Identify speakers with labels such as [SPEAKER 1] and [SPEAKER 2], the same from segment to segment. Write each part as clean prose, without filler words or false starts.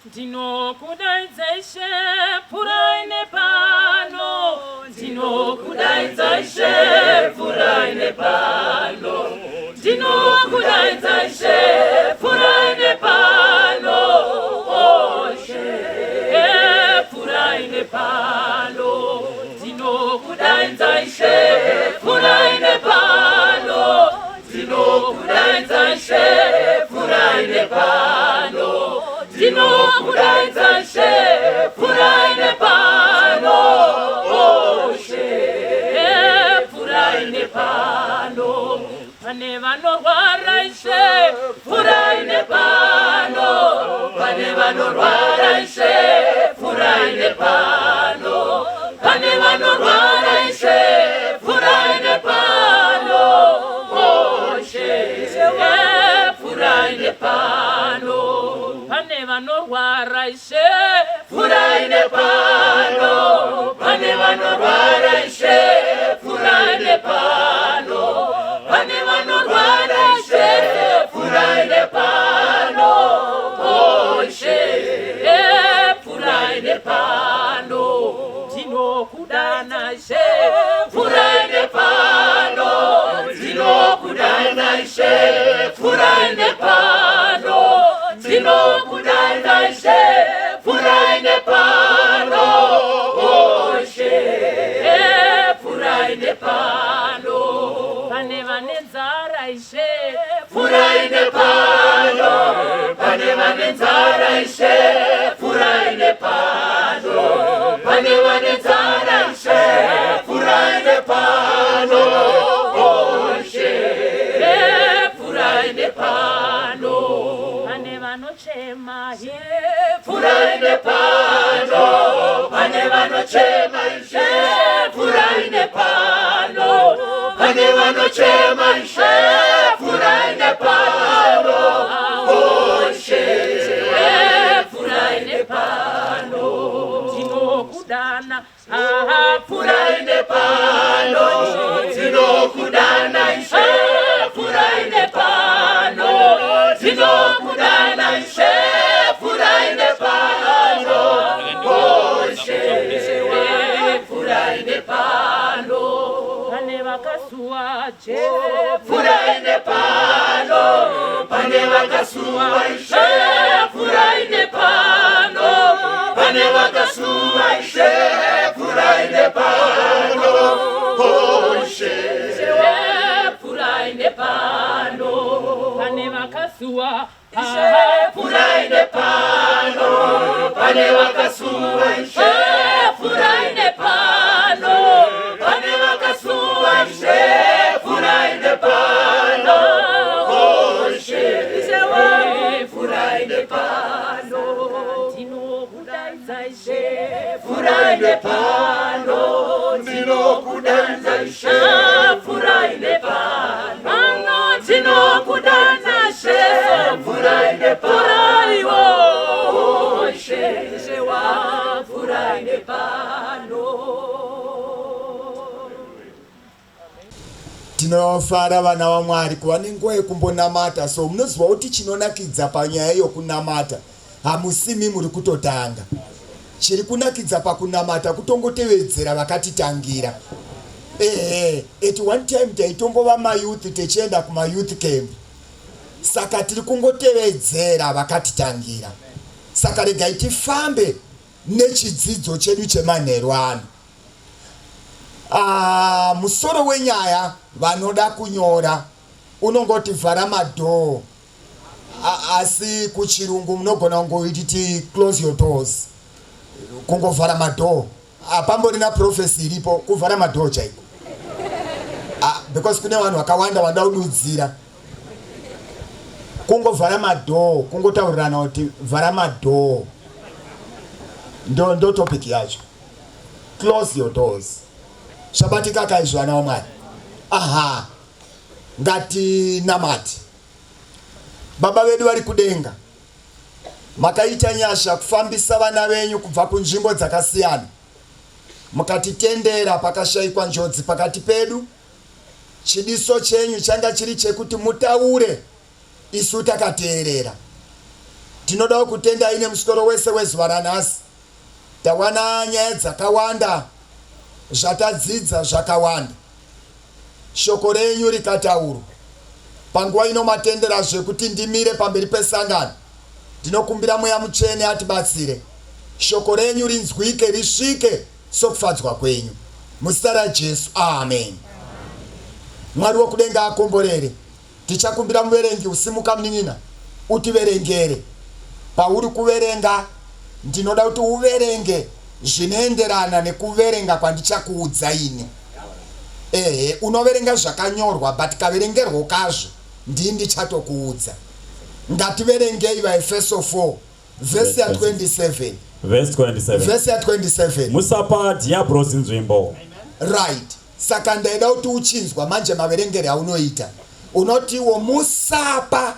[SPEAKER 1] Ndinokudaidza Ishe, pfuurai nepano. Ndinokudaidza Ishe, pfuurai nepano. Ndinokudaidza Ishe, pfuurai nepano. Oh, Ishe, pfuurai nepano. Ndinokudaidza Ishe, pfuurai nepano. Ndinokudaidza Ishe, pfuurai nepano. Ndinokudaidza Ishe, pfuurai nepano. Oh, Ishe, pfuurai nepano. Pane vanorwara Ishe, pfuurai nepano. Pane vanorwara Ishe, pfuurai nepano. Pane vanorwara Ishe, pfuurai nepano. Oh, Ishe, pfuurai nepano. Pane vanorwara Ishe, pfuurai nepano. Pane vanorwara Ishe, pfuurai nepano. Pane vanorwara Ishe, pfuurai nepano. Oh, Ishe, pfuurai nepano. Ndinokudana Ishe, pfuurai nepano. Ndinokudana Ishe, pfuurai nepano. Ndinokudana Ishe, pfuurai nepano. Oh, Ishe, pfuurai nepano. Pane vane nzara Ishe, pfuurai nepano. Pane vane nzara Ishe, pfuurai nepano. Pane vane nzara Ishe, pfuurai nepano. Oh, Ishe, pfuurai nepano. Pane vanochema Ishe, pfuurai nepano. Pane vanochema Ishe, pfuurai nepano. Pane vanochema Ishe, pfuurai nepano. Oh, Ishe, pfuurai nepano. Ndinokudana, aha, pfuurai nepano. Ndinokudana Ishe, pfuurai nepano. Ndinokudana Ishe, pfuurai nepano. Oh, Ishe, pfuurai nepano. Pane vakasuwa Jesu, pfuurai nepano. Pane vakasuwa Ishe, pfuurai nepano. Pane vakasuwa Ishe, pfuurai nepano. Oh, Ishe, pfuurai nepano. Pane vakasuwa Ishe, pfuurai nepano. Pane vakasuwa Ishe, pfuurai nepano. Pane vakasuwa Ishe, pfuurai nepano. Oh, Ishe, pfuurai nepano. Ndinokudaidza Ishe, pfuurai nepano. Ndinokudaidza Ishe, pfuurai nepano. Ndinokudana Ishe, pfuurai nepano. Ishe, pfuurai nepano.
[SPEAKER 2] Tinofara vana vaMwari kuva nenguva yekumbonamata. So munoziva kuti chinonakidza panyaya yokunamata hamusimi muri kutotanga. Chiri kunakidza pakunamata kutongotevedzera vakatitangira. Ehe, at one time taitongova mayouth techienda kumayouth camp. Saka tiri kungotevedzera vakatitangira. Saka regai tifambe nechidzidzo chedu chemanheru ano. Ah, musoro wenyaya vanoda kunyora unongoti vhara madhoo, asi kuchirungu munogona kungoititi close your doors, kungovhara madhoo. Hapamborina prophecy iripo, kuvhara madhoo chaiko. Ah, because kune vanhu vakawanda vanoda kududzira. Kungovhara madhoo, kungotaurirana kuti vhara madhoo, ndo ndo topic yacho. Close your doors. Zvabatika kaizvo vana vaMwari. Aha, ngatinamate. Baba vedu vari kudenga, makaita nyasha kufambisa vana venyu kubva kunzvimbo dzakasiyana, mukatitendera pakashayikwa njodzi pakati pedu. Chidiso chenyu changa chiri chekuti mutaure, isu takateerera. Tinodawo kutendai nemusoro wese wezuva ranhasi. Tawana nyaya dzakawanda, zvatadzidza zvakawanda. Shoko renyu rikataurwa. Panguva ino matendera zvekuti ndimire pamberi pesangano. Ndinokumbira Mweya Mutsvene atibatsire. Shoko renyu rinzwike risvike sokufadzwa kwenyu. Muzita raJesu. Amen. Mwari wokudenga akomborere. Tichakumbira muverengi usimuka munin'ina utiverengere. Pauri kuverenga ndinoda kuti uverenge zvinoenderana nekuverenga kwandichakuudza ini. Ehe, unoverenga zvakanyorwa but kaverengerwo kazvo ndini ndichatokuudza. Ngativerengei vaEfeso 4 vhesi ya 27.
[SPEAKER 3] Vhesi 27.
[SPEAKER 2] Vhesi ya 27.
[SPEAKER 3] Musapa dhiabhorosi nzvimbo.
[SPEAKER 2] Right. Saka ndaida kuti uchinzwa manje maverengere aunoita. Unotiwo musapa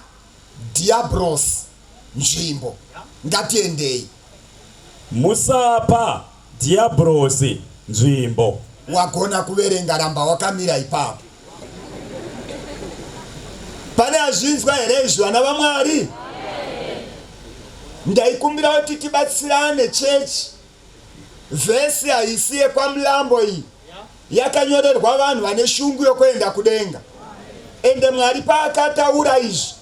[SPEAKER 2] dhiabhorosi nzvimbo. Ngatiendei.
[SPEAKER 3] Musapa dhiabhorosi nzvimbo.
[SPEAKER 2] Wagona kuverenga ramba wakamira ipapo. Pane azvinzwa here izvi vana vaMwari? Ndaikumbira kuti tibatsirane chechi. Vhesi haisi yekwaMlambo iyi. Yakanyorerwa vanhu vane shungu yokuenda kudenga. Ende Mwari paakataura izvi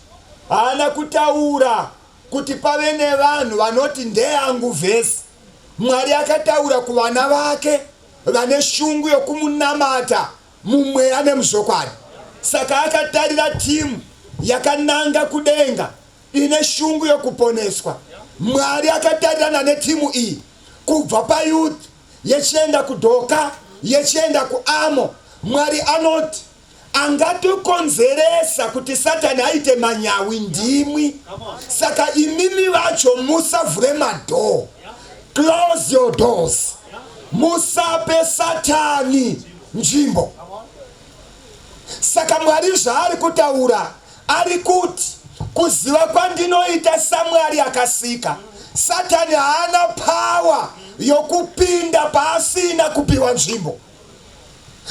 [SPEAKER 2] haana kutaura kuti pave nevanhu vanoti ndeyangu vhesi. Mwari akataura kuvana vake vane shungu yokumunamata mumweya nemuzvokwadi. Saka akatarira timu yakananga kudenga ine shungu yokuponeswa. Mwari akatarirana netimu iyi kubva payouth yechienda kudhoka yechienda kuamo. Mwari anoti angatokonzeresa kuti Satani aite manyawi ndimwi. Saka imimi vacho musavhure madhoo. Close your doors. Musape Satani nzvimbo. Saka Mwari zvaari kutaura ari kuti kuziva kwandinoita saMwari akasika Satani haana power yokupinda paasina kupiwa nzvimbo.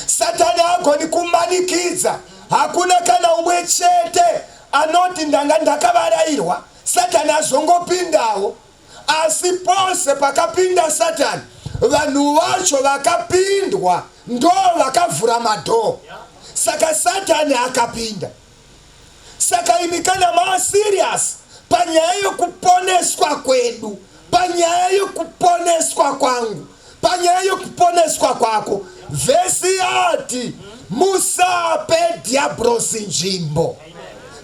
[SPEAKER 2] Satani haagoni kumanikidza. Hakuna kana umwe chete anoti ndanga ndakavarairwa Satani azongopindawo. Asi pose pakapinda Satani, vanhu vacho vakapindwa ndo vakavhura madhoo. Saka Satani akapinda. Saka imi kana maa serious panyaya yokuponeswa kwedu, panyaya yokuponeswa kwangu, panyaya yokuponeswa kwako, vhesi yati musape dhiabhorosi nzvimbo.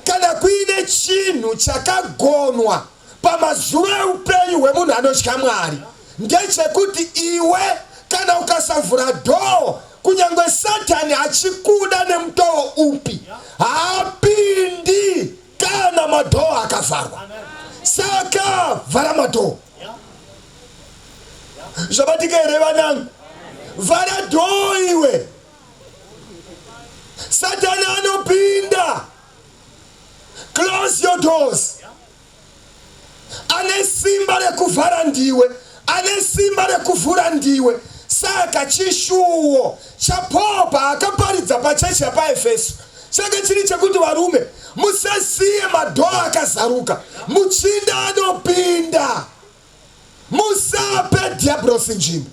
[SPEAKER 2] Kana kuine chinhu chakagonwa pamazuva eupenyu hwemunhu anotya Mwari ndechekuti iwe kana ukasavhura dhoo kunyange Satani achikuda nemutowo upi haapindi kana madhoo akavharwa. Saka vhara madhoo. Zvabatika here vanangu? Vhara dhoo iwe. Satani anopinda. Close your doors. Ane simba rekuvhara ndiwe, ane simba rekuvhura ndiwe. Saka chishuwo chaPaul paakaparidza pachechi yapaEfeso chake chiri chekuti varume musasiye madhoo akazaruka, muchinda anopinda. Musape dhiabhorosi nzvimbo.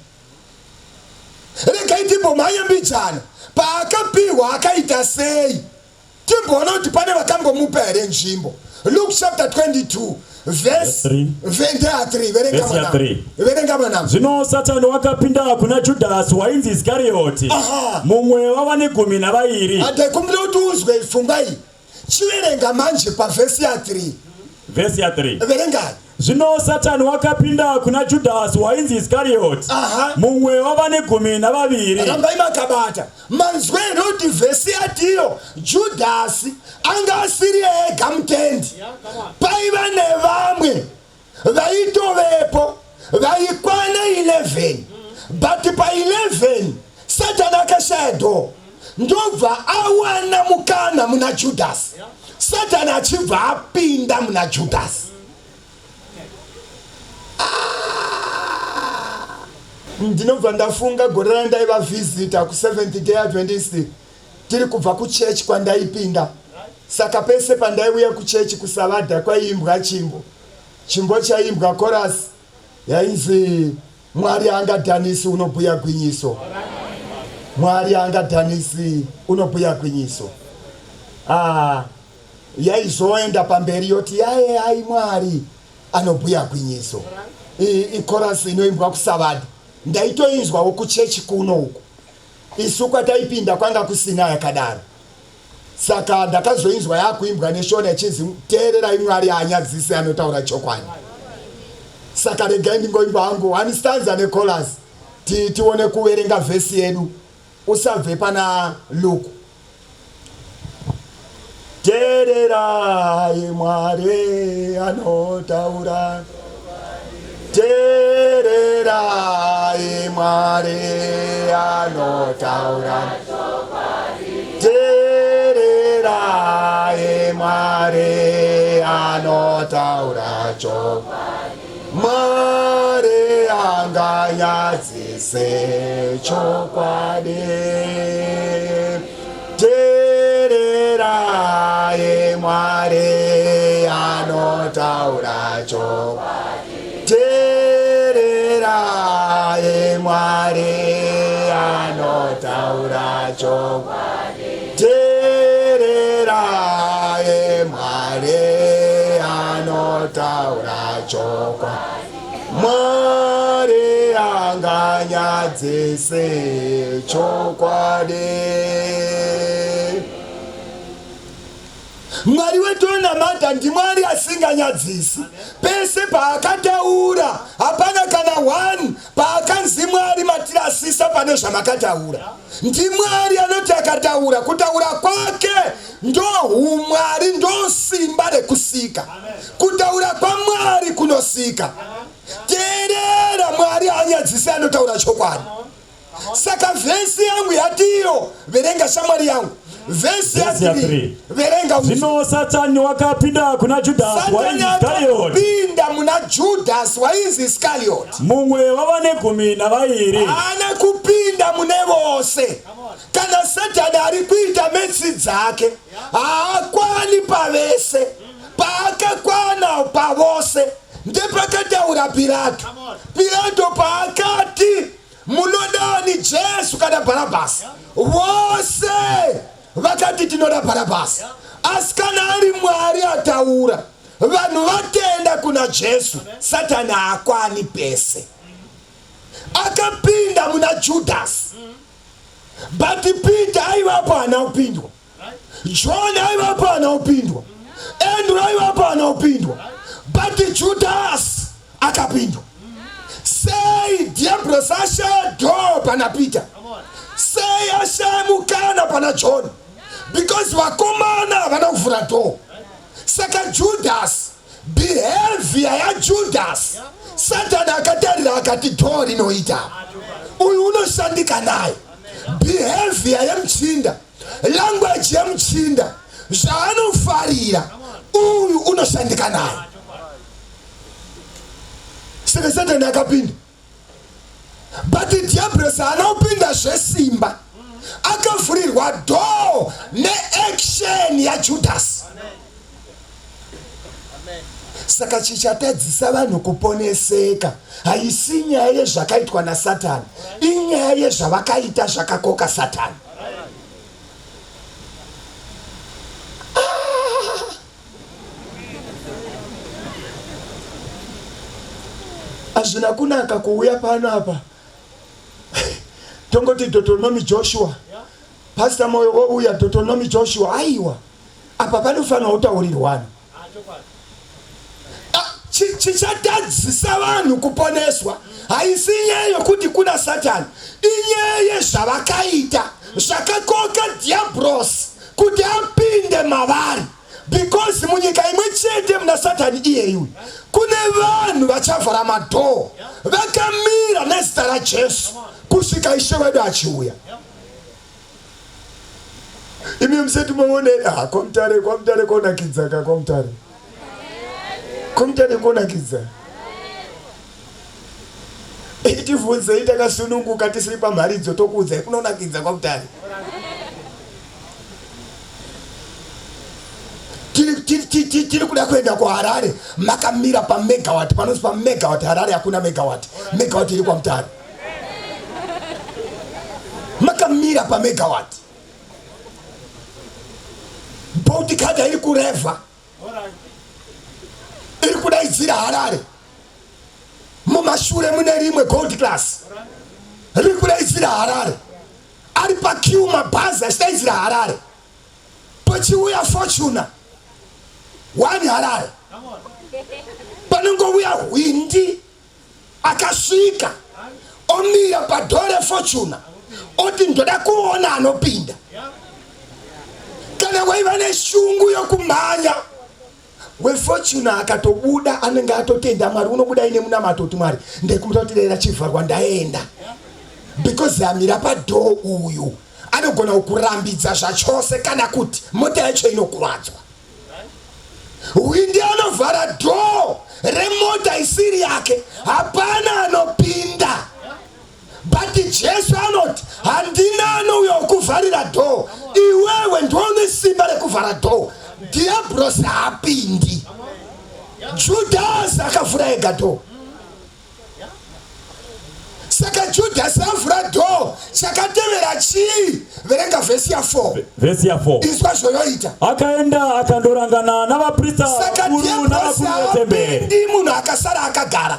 [SPEAKER 2] Regai timbomhanye mbijana. Paakapihwa akaita sei? Timboona kuti pane vakambomupa here nzvimbo. Luke chapter 22 verse 3. 3. Verenga mwanangu. Verenga mwanangu.
[SPEAKER 3] Zvino Satani wakapinda kuna Judhasi wainzi Iskarioti, mumwe wavane gumi navairi.
[SPEAKER 2] Ndaikumbira kuti uzwe pfungwa iyi. Chiverenga manje pavhesi ya 3.
[SPEAKER 3] Vhesi ya 3.
[SPEAKER 2] Verengai.
[SPEAKER 3] Zvino Satani wakapinda kuna Judhasi wainzi Iskarioti, mumwe wavane gumi navaviri.
[SPEAKER 2] Rambai makabata. Manzwa here kuti vhesi yatiyo Judhasi anga asiri ega mutendi. Paiva nevamwe vaitovepo vaikwana 11 but pa 11 Satani akashaya door ndobva awana mukana muna Judhasi. Satani achibva apinda muna Judhasi. Ndinobva ndafunga gore randaiva visitor kuSeventh Day Adventist tiri kubva kuchechi kwandaipinda. Saka pese pandaiuya kuchechi kuSavadha kwaiimbwa chimbo. Chimbo chaimbwa chorus yainzi Mwari haangadhanisi unobhuya gwinyiso. Mwari haangadhanisi unobhuya gwinyiso. Ah, yaizoenda pamberi yoti yaye ai Mwari anobhuya gwinyiso. Ichorus inoimbwa kusavadha. Ndaitoinzwawo kuchechi kuno uku. Isu kwataipinda kwanga kusina yakadaro. Saka ndakazoinzwa yakuimbwa neshona ichinzi teererai Mwari haanyadzise anotaura chokwadi. Saka regai ndingoimba hangu one stanza nechorus ti, tione kuverenga vhesi yedu. Usabve pana Luke. Teererai Mwari anotaura. Teererai Mwari anotaura. Teererai Mwari anotaura chokwadi. Mwari anganyadzise chokwadi. Teererai Mwari anotaura chokwadi. Teererai Mwari anotaura chokwadi. Teererai Mwari anotaura chokwadi. Mwari anganyadzise chokwadi. Mwari wetonamata ndiMwari asinganyadzisi. Pese paakataura hapana kana one paakanzi Mwari matirasisa pane zvamakataura. NdiMwari anoti akataura, kutaura kwake ndohumwari, ndosimba rekusika. Kutaura kwaMwari kunosika. Teerera, Mwari haanyadzisi, anotaura chokwadi. Saka vhesi yangu yatiyo, verenga shamwari yangu, vhesi ya 3 verenga.
[SPEAKER 3] Zvino Satani wakapinda kuna Judhasi wainzi Iskarioti.
[SPEAKER 2] Akapinda muna Judhasi wainzi Iskarioti,
[SPEAKER 3] mumwe wavane gumi navairi.
[SPEAKER 2] Haana kupinda mune vose. Kana Satani ari kuita metsi dzake, haakwani pavese. Paakakwana pavose ndepakataura Pirato. Pirato paakati munodani Jesu kana Bharabhasi, vose vakati tinoda Bharabhasi. Asi kana ari Mwari ataura, vanhu vatenda kuna Jesu, Satani haakwani pese. Akapinda muna Judhasi, but Peter aivapo haana kupindwa, John aivapo haana kupindwa, Andrew aivapo haana kupindwa, but Judhasi akapindwa. Sei Diablos ashaya door pana Peter? Sei ashaya mukana pana John? Because vakomana havana kuvhura door. Saka Judas, behavior yaJudas, Satani akatarira akati door rinoita uyu unoshandika naye. Behavior yemuchinda, language yemuchinda, zvaanofarira uyu unoshandika naye. Saka Satani akapinda, but Diablos haana kupinda zvesimba, akavhurirwa door neaction yaJudas. Saka chichatadzisa vanhu kuponeseka haisi nyaya yezvakaitwa naSatani, inyaya yezvavakaita zvakakoka Satani. Hazvina kunaka kuuya pano apa tongoti Deuteronomy Joshua, Pastor Moyo wouya Deuteronomy Joshua. Aiwa, apa panofanira kutaurirwana. Chichatadzisa vanhu kuponeswa haisi nyaya yokuti kuna Satani, inyaya yezvavakaita zvakakoka Diabros kuti apinde mavari. Because munyika imwe chete muna Satani iyeyu kune vanhu vachavhara madhoo vakamira nezita raJesu kusvika Ishe wedu achiuya. Imi musati maonera kwaMutare, kwaMutare konakidza ka, kwaMutare, kwaMutare konakidza. Tivhunzei takasununguka tisiri pamharidzo tokuudzai kunonakidza kwaMutare. Tiri kuda kuenda kuHarare, makamira paMegawatt, panonzi paMegawatt. Harare hakuna Megawatt, Megawatt iri kwaMutare. Makamira paMegawatt, boti kada iri kurevha, iri kudaidzira Harare. Mumashure mune rimwe gold class riri kudaidzira Harare. Ari paqueue mabhazi achidaidzira Harare, pachiuya Fortuna one Harare, panongouya hwindi akasvika omira padoor reFortuna, oti, "Ndoda kuona anopinda." Kana waiva neshungu yokumhanya, weFortuna akatobuda anenge atotenda Mwari. Unobuda ine munamato kuti, "Mwari, ndekumuta kuti dera chivharwa, ndaenda," because amira padoor uyu anogona kukurambidza zvachose, kana kuti mota yacho inokuvadzwa. Hwindi anovhara door remota isiri yake, hapana anopinda. But Jesu anoti, "Handina anouya kuvharira door, iwewe ndione simba rekuvhara door." Dhiabhurosi haapindi. Judhasi akavhura ega door. Saka Judhasi avhura door, chakatevera chii? Verenga vhesi ya4.
[SPEAKER 3] Vhesi ya4.
[SPEAKER 2] Izwa zvoyoita.
[SPEAKER 3] Akaenda akandorangana navaprista
[SPEAKER 2] Saka
[SPEAKER 3] vakuru
[SPEAKER 2] dhiabhurosi
[SPEAKER 3] navakuru vetemberi.
[SPEAKER 2] haapindi munhu akasara akagara.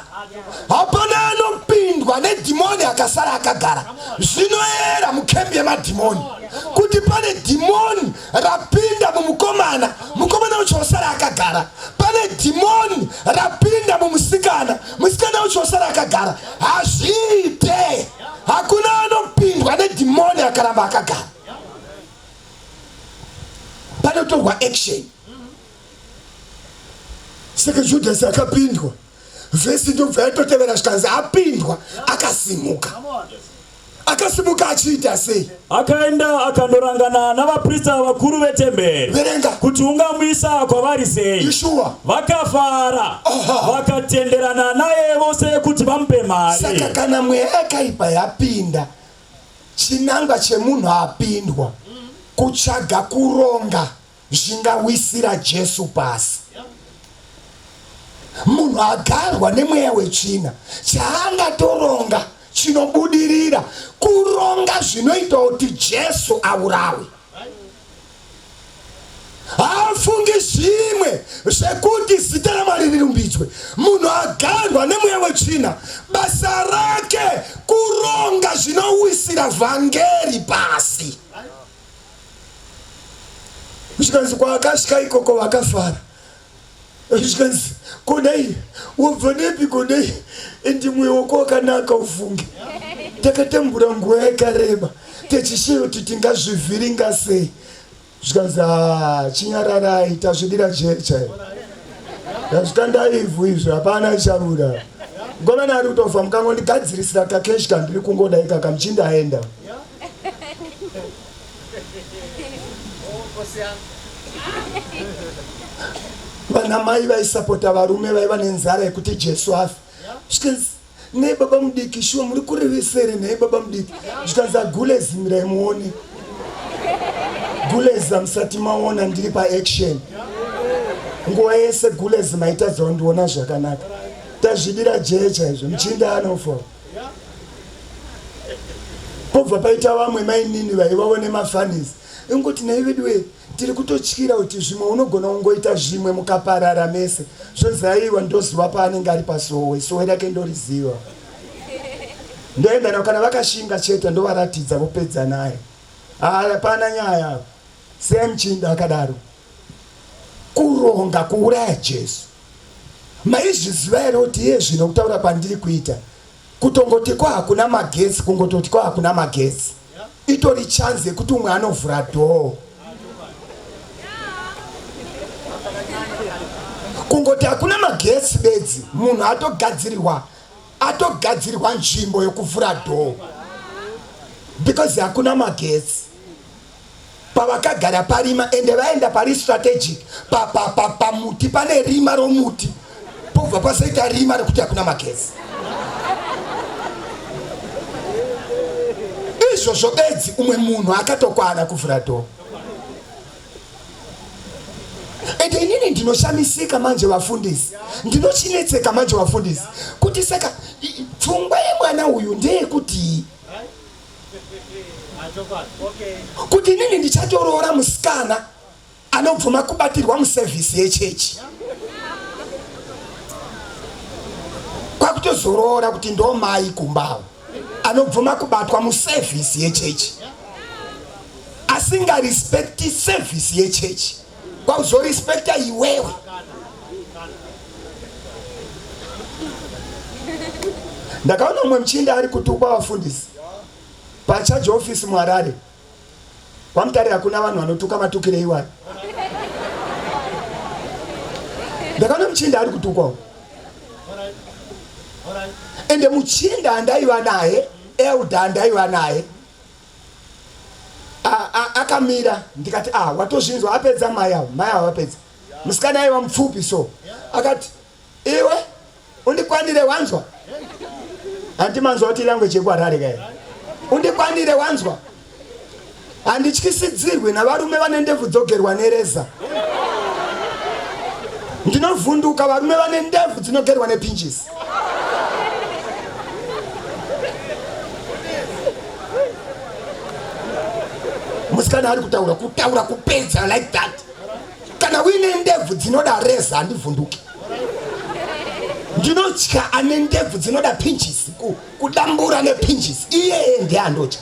[SPEAKER 2] Hapana anopindwa nedhimoni akasara akagara. Zvinoera mucamp yemadhimoni kuti pane dhimoni rapinda mumukomana, mukomana ucho osara akagara. Pane dhimoni rapinda mumusikana, musikana ucho osara akagara. Hazviite. Hakuna anopindwa nedhimoni akaramba akagara. Panotorwa action. Saka Judhasi akapindwa. Vhesi ndobva yatotevera, zvikanzi apindwa akasimuka. Akasimuka achiita sei?
[SPEAKER 3] Akaenda akandorangana navaprista vakuru vetemberi
[SPEAKER 2] Verenga.
[SPEAKER 3] kuti ungamuisa kwavari sei.
[SPEAKER 2] Ishuwa.
[SPEAKER 3] Vakafara, vakatenderana naye vose kuti vamupe mari.
[SPEAKER 2] Saka kana mweya yakaipa yapinda, chinangwa chemunhu apindwa kutsvaga kuronga zvingawisira Jesu pasi. Munhu agarwa nemweya wetsvina, chaangatoronga chinobudirira kuronga zvinoita kuti Jesu aurawe. Haafungi zvimwe zvekuti zita raMwari rirumbidzwe. Munhu agarwa nemweya wetsvina, basa rake kuronga zvinowisira vhangeri pasi. Zvikanzi kwaakasvika ikoko vakafara. Zvikanzi, "Kodai wabva nepi? Kodai endi mweya wako wakanaka ufunge. Takatambura nguva yakareba techishiva kuti tingazvivhiringa sei." Zvikanzi, "Ah, chinyararai, tazvidira jecha, tazvikanda ivhu izvo, hapana chichabuda. Mukomana ari kutofa, mukangondigadzirisira kacash kandiri kungoda ikaka, muchindaenda." Vana mai vaisapota varume vaiva nenzara yekuti Jesu afe. Zvikanzi, "Nei baba mudiki, shuwa muri kurevesere? Nei baba mudiki?" Zvikanzi, "Agulezi, mirai muone gulezi, hamusati maona ndiri paaction nguva yese. Gulezi maitadza kundiona zvakanaka. Tazvidira jecha izvo, muchinda anofa." Pobva paita vamwe mainini vaivavo nemafanisi ingoti, "Nai veduwe, tiri kutotyira kuti zvimwe unogona kungoita zvimwe mukaparara mese." Zvonzi, "Aiwa, ndoziva paanenge ari pasowe, sowe rake ndoriziva. Ndoenda navo kana vakashinga chete, ndovaratidza, vopedza naye. Hapana nyaya." Semuchinda akadaro kuronga kuuraya Jesu. Maizviziva here kuti iye zvino kutaura kwandiri kuita, kutongoti ko hakuna magetsi, kungototi ko hakuna magetsi itori chance yekuti umwe anovhura door? Kungoti hakuna magetsi bedzi, munhu atogadzirirwa nzvimbo yokuvhura door because hakuna magetsi. Pavakagara parima, ende vaenda pari strategic, pamuti pane rima romuti, pobva pazoita rima rekuti hakuna magetsi. Izvozvo bedzi, umwe munhu akatokwana kuvhura door. Ende inini ndino ndinoshamisika manje vafundisi, ndinochinetseka manje vafundisi kuti saka pfungwa yemwana uyu ndeyekutii? Kuti inini ndichatoroora musikana anobvuma kubatirwa musevhisi yechechi kwakutozoroora kuti ndomai kumbawo anobvuma kubatwa musevhisi yechechi asingarespekti sevhisi yechechi kwakuzorespekta iwewe. Ndakaona umwe muchinda ari kutukwa vafundisi pacharge office muHarare. KwaMutare hakuna vanhu vanotuka matukire iwayo. Ndakaona muchinda ari kutukwa ende muchinda andaiva naye elder andaiva naye akamira ndikati ah watozvinzwa apedza mai avo mai avo vapedza musikana aiva mupfupi so akati iwe undikwanire wanzwa hanti manzwa kuti language yekuharare kai undikwanire wanzwa handityisidzirwi navarume vane ndebvu dzogerwa nereza ndinovhunduka varume vane ndebvu dzinogerwa nepinjisi musikana ari kutaura kutaura kupedza like that kana uine ndebvu dzinoda reza handivhunduki ndinotya ane ndebvu dzinoda pinjisi kudambura nepinjisi iyeye ndiye andotya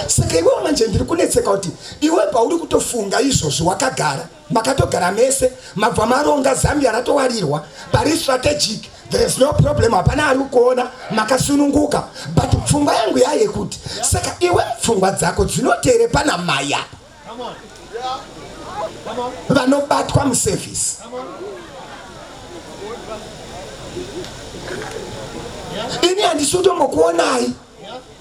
[SPEAKER 2] saka iwewo manje ndiri kunetseka kuti iwe pauri kutofunga izvozvi wakagara makatogara mese mabva maronga zambia ratowarirwa pari strategic there is no problem hapana ari kuona makasununguka but pfungwa yangu yayekuti saka iwe pfungwa dzako dzinotere pana mai apa vanobatwa muservice ini handisi kutombokuonai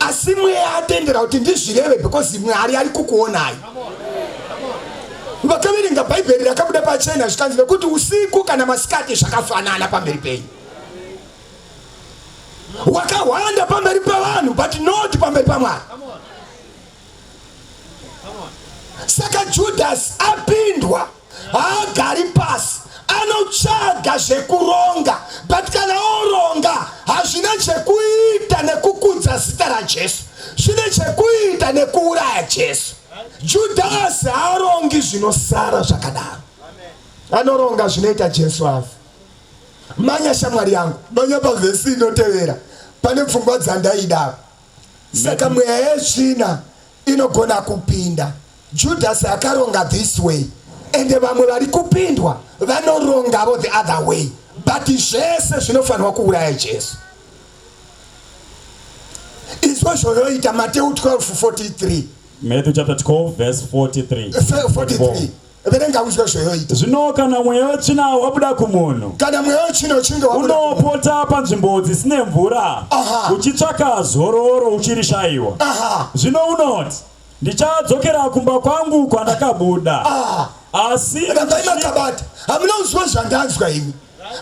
[SPEAKER 2] asi mweya atendera kuti ndizvireve because mwari ari kukuonai vakaverenga bhaibheri rakabuda pachena zvikanzi nekuti usiku kana masikati zvakafanana pamberi penyu wakahwanda pamberi pevanhu but not pamberi pamwari Saka Judhasi apindwa haagari pasi anotsvaga zvekuronga but kana oronga hazvina chekuita nekukudza zita raJesu zvine chekuita nekuuraya Jesu. Judhasi haarongi zvinosara zvakadaro, anoronga zvinoita Jesu afa. Manya shamwari yangu, manya pavhesi inotevera pane pfungwa dzandaida. Saka mweya yetsvina inogona kupinda. Judas akaronga this way ende vamwe vari kupindwa vanorongavo the other way but zvese zvinofanirwa kuuraya Jesu. Izvo zvoyoita Mateu 12:43.
[SPEAKER 3] Matthew chapter 12 verse 43.
[SPEAKER 2] 43. Verenga unzwe zvoyoita.
[SPEAKER 3] Zvino kana mweya wetsvina wabuda kumunhu,
[SPEAKER 2] kana mweya wetsvina uchinge wabuda,
[SPEAKER 3] unopota panzvimbo dzisine mvura, uchitsvaka zororo uchirishayiwa. Zvino unoti, ndichadzokera kumba kwangu kwandakabuda. Asi
[SPEAKER 2] rambai makabata, hamuna kunzwa zvandanzwa imi.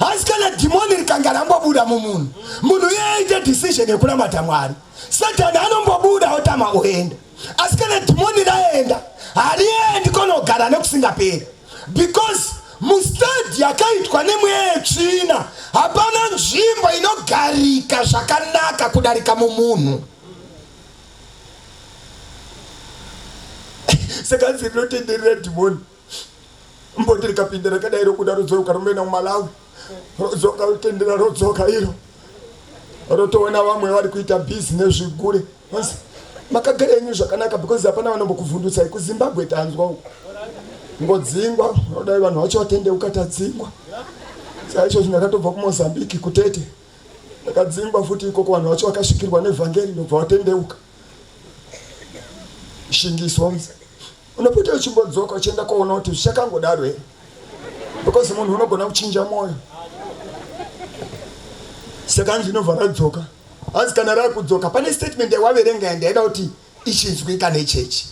[SPEAKER 2] Asi kana dhimoni rikanga rambobuda mumunhu, munhu iye aite decision yekunamata Mwari, Satani anombobuda otama oenda. Asi kana dhimoni raenda hariendi konogara nekusingaperi because mustadhi yakaitwa nemweya yetsvina hapana nzvimbo inogarika zvakanaka kudarika mumunhu. Saka hanzi rinotenderera dhimoni mboti rikapinda rakadai robuda rodzoka romboenda kumalawi rodzoka rotendera rodzoka iro rotoona vamwe vari kuita bhizi nezvigure makagara henyu zvakanaka because hapana vanombokuvhundutsai kuzimbabwe tanzwa uku ngodzingwa rodai vanhu vacho vatendeuka tadzingwa saizvozvi ndakatobva kumozambique kutete ndakadzingwa futi ikoko vanhu vacho vakasvikirwa nevhangeri ndobva vatendeuka shingiswa unopota uchimbodzoka uchienda koona kuti zvichakangodaro here because munhu unogona kuchinja mwoyo saka hanzi inobva radzoka hanzi kana rakudzoka pane statement yawaverenga yandaida kuti ichinzwika nechechi.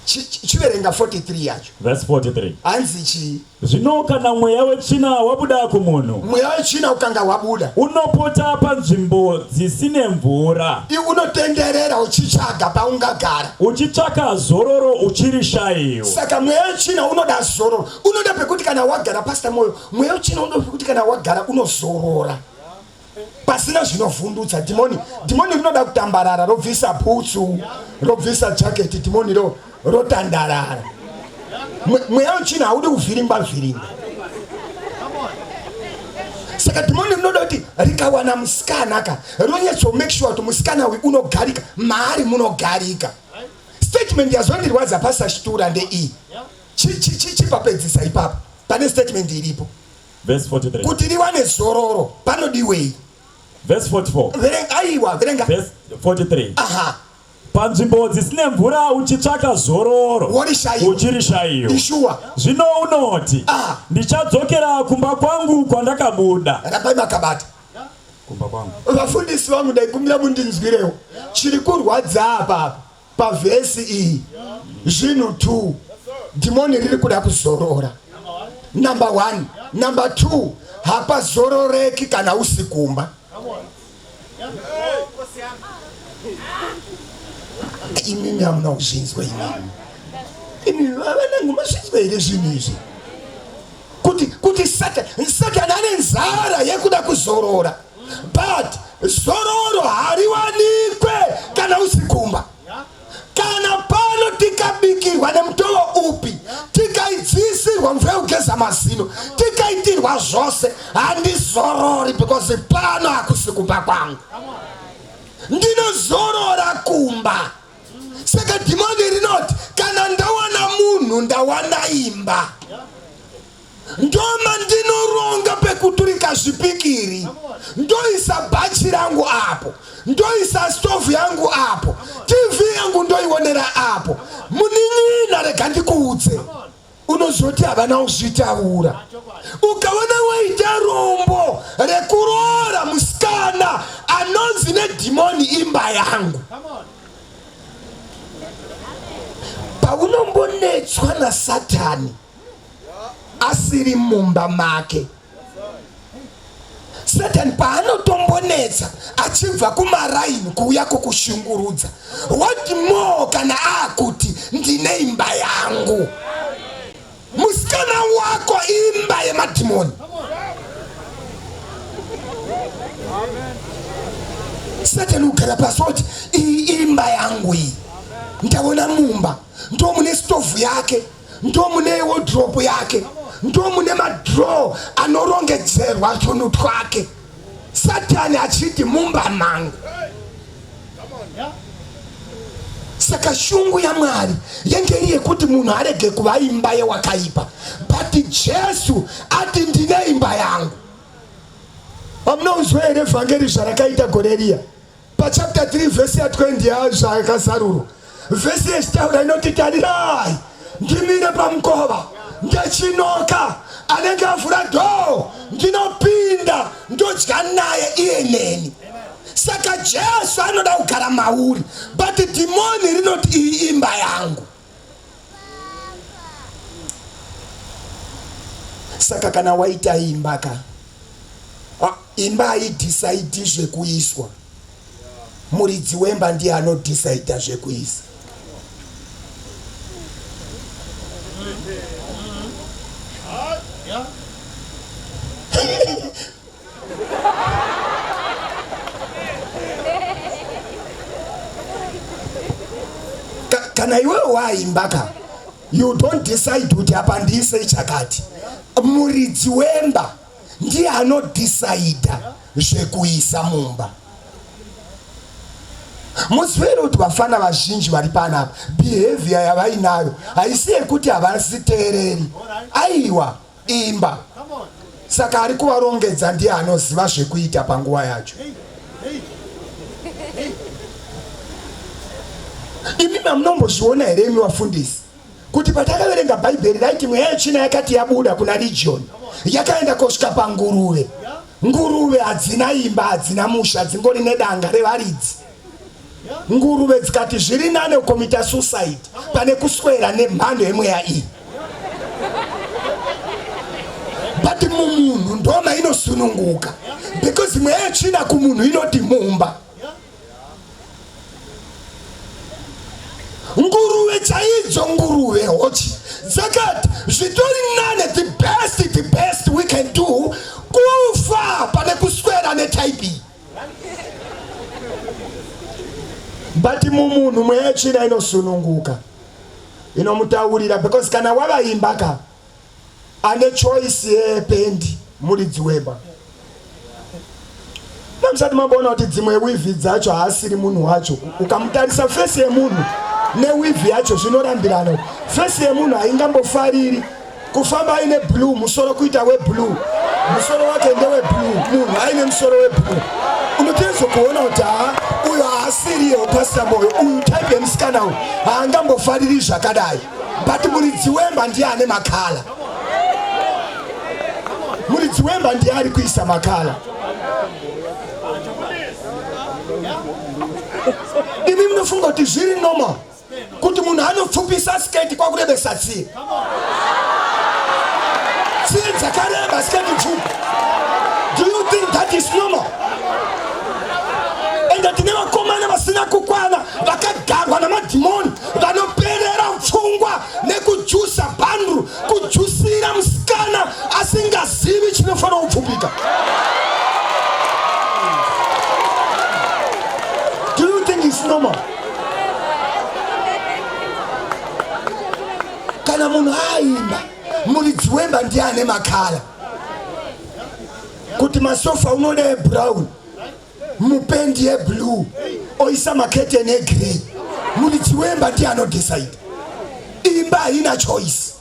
[SPEAKER 2] Chiverenga 43 yacho.
[SPEAKER 3] Verse 43.
[SPEAKER 2] Hanzi chii?
[SPEAKER 3] Zvino kana mweya wetsvina wabuda kumunhu,
[SPEAKER 2] Mweya wetsvina ukanga wabuda,
[SPEAKER 3] unopota panzvimbo dzisine mvura,
[SPEAKER 2] Unotenderera uchitsvaga paungagara,
[SPEAKER 3] uchitsvaka zororo uchirishayiwa.
[SPEAKER 2] Saka mweya wetsvina unoda zororo, unoda pekuti kana wagara, Pastor Moyo, mweya wetsvina unoda pekuti kana wagara unozorora pasina zvinovhundutsa. Dhimoni, dhimoni rinoda kutambarara, robvisa bhutsu, robvisa jaketi, dhimoni ro rotandarara. Mweya wetsvina haudi kuvhiringwa vhiringwa. Saka dhimoni rinoda kuti rikawana musikana ka, ronyatso make sure kuti musikana uyu unogarika maari, munogarika. Statement yazondirwadza, Pastor Shitura, ndeiyi. Chipapedzisa ipapo, pane statement iripo.
[SPEAKER 3] Verse 43.
[SPEAKER 2] Kuti riwane zororo panodiwei?
[SPEAKER 3] Verse 44.
[SPEAKER 2] Verenga, aiwa, verenga.
[SPEAKER 3] Verse 43.
[SPEAKER 2] Aha.
[SPEAKER 3] Panzvimbo dzisine mvura uchitsvaka zororo,
[SPEAKER 2] Worishayiwa.
[SPEAKER 3] uchirishayiwa.
[SPEAKER 2] Ishuwa.
[SPEAKER 3] Zvino unoti,
[SPEAKER 2] Ah.
[SPEAKER 3] ndichadzokera kumba kwangu kwandakabuda.
[SPEAKER 2] Rambai makabata.
[SPEAKER 3] Kumba kwangu.
[SPEAKER 2] Vafundisi vangu, ndaikumbira mundinzwirewo. Chiri kurwadza apa pavhesi iyi zvinhu 2. Dhimoni riri kuda kuzorora, number 1. Number 2, hapazororeki kana usikumba. Imimi hamuna kuzvinzwa imimi? Imi vanangu, mazvinzwa here zvinhu izvi, kuti Satani ane nzara yekuda kuzorora, but zororo hariwanikwe kana usikumba? Kana pano tikabikirwa nemutovo upi, tikaidziisirwa mvura yekugeza mazino, tikaitirwa zvose, handizorori because pano hakusi kumba kwangu. Ndinozorora kumba. Saka dhimoni rinoti kana ndawana munhu, ndawana imba, ndoma ndinoronga pekuturika zvipikiri, ndoisa bhachi rangu apo, ndoisa stovhu yangu apo, TV yangu ndoionera apo. Munin'ina, rega ndikuudze, unozoti havana kuzvitaura. Ukaona waita rombo rekuroora musikana anonzi nedhimoni imba yangu, paunombonetswa naSatani asiri mumba make, Satani paanotombonetsa achibva kumaraini kuuya kukushungurudza, what more kana aakuti ndine imba yangu? Musikana wako imba yemadhimoni. Satani ugara pasi oti iyi imba yangu iyi, ndaona mumba ndo mune stovhu yake, ndo mune wodropu yake, ndo mune madraw anorongedzerwa tunhu twake. Satani achiti mumba mangu. Saka shungu yaMwari yenge iri yekuti munhu arege kuva imba yewakaipa, but Jesu ati ndine imba yangu. Hamunounzwa here vhangeri zvarakaita gore riya pachapter 3 vhesi ya20 yaZvakazarurwa? Vhesi yechitaura inoti, tarirai, ndimire pamukova ndechinoka, anenge avhura dhoo ndinopinda, ndodya naye, iye neni. Saka Jesu anoda kugara mauri, but dhimoni rinoti iyi imba yangu. Saka kana waita imba ka, imba haidhisaidhi zvekuiswa. Muridzi wemba ndiye anodhisaidha zvekuisa. Kana iwewe waimba ka, you don't decide kuti apa ndiise chakati. Muridzi wemba ndiye anodhisaidha zvekuisa mumba. Muzive kuti vafana vazhinji vari panapa, behavior yavainayo haisi yekuti havasiteereri. Aiwa, imba. Saka ari kuvarongedza ndiye anoziva zvekuita panguva yacho. Imi mamunombozviona here imi vafundisi, kuti patakaverenga Bhaibheri raiti mweya yetsvina yakati yabuda kuna Legion yakaenda kosvika panguruve? Nguruve hadzina imba, hadzina musha, dzingori nedanga revaridzi. Nguruve dzikati zviri nane kukomita suicide pane kuswera nemhando yemweya iyi. But mumunhu ndoma inosununguka because mweya yetsvina kumunhu inoti mumba. Nguruve chaidzo nguruve hochi dzakati zvitori nane the best the best we can do kufa pane kuswera netype iyi. But mumunhu mweya yetsvina inosununguka inomutaurira because kana wavaimba ka ane choice yependi muridzi wemba namusati mamboona kuti dzimwe wivhi dzacho haasiri munhu wacho ukamutarisa fesi yemunhu newivhi yacho zvinorambirana fesi yemunhu haingambofariri kufamba aine blue musoro kuita weblue musoro wake ndeweblue munhu aine musoro weblue unotozokuona kuti haa uyo haasiriyewo pastor moyo uyu type yemusikana uyu haangambofariri zvakadai but muridzi wemba ndiye ane makala muridzi wemba ndiye ari kuisa makala imi munofunga kuti zviri normal kuti munhu anopfupisa sketi kwakurebesa tsiye tsiye dzakareba sketi pfupi do you think that is normal ende tine vakomana vasina kukwana vakagarwa namadhimoni vanoperera pfungwa nekujusa bhanduru kujusira musikana asingazivi chinofanira kupfupika do you think it's normal kana munhu aimba muridzi wemba ndiye ane makala kuti masofa unoda ebrown mupendi yeblue oisa maketeni egrey muridzi wemba ndiye anodecide imba haina choice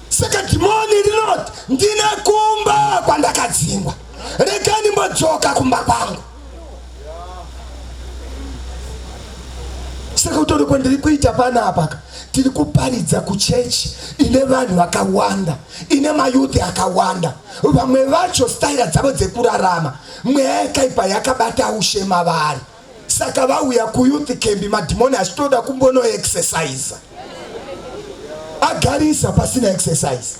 [SPEAKER 2] saka dhimoni rinoti ndine kumba kwandakadzingwa rega ndimbodzoka kumba kwangu saka kutori kwandiri kuita panapa tiri kuparidza kuchechi ine vanhu vakawanda ine mayuthi akawanda vamwe vacho staira dzavo dzekurarama mweya yakaipa yakabata ushe mavari saka vauya kuyouth camp madhimoni achitoda kumbono exercise agarisa pasina exercise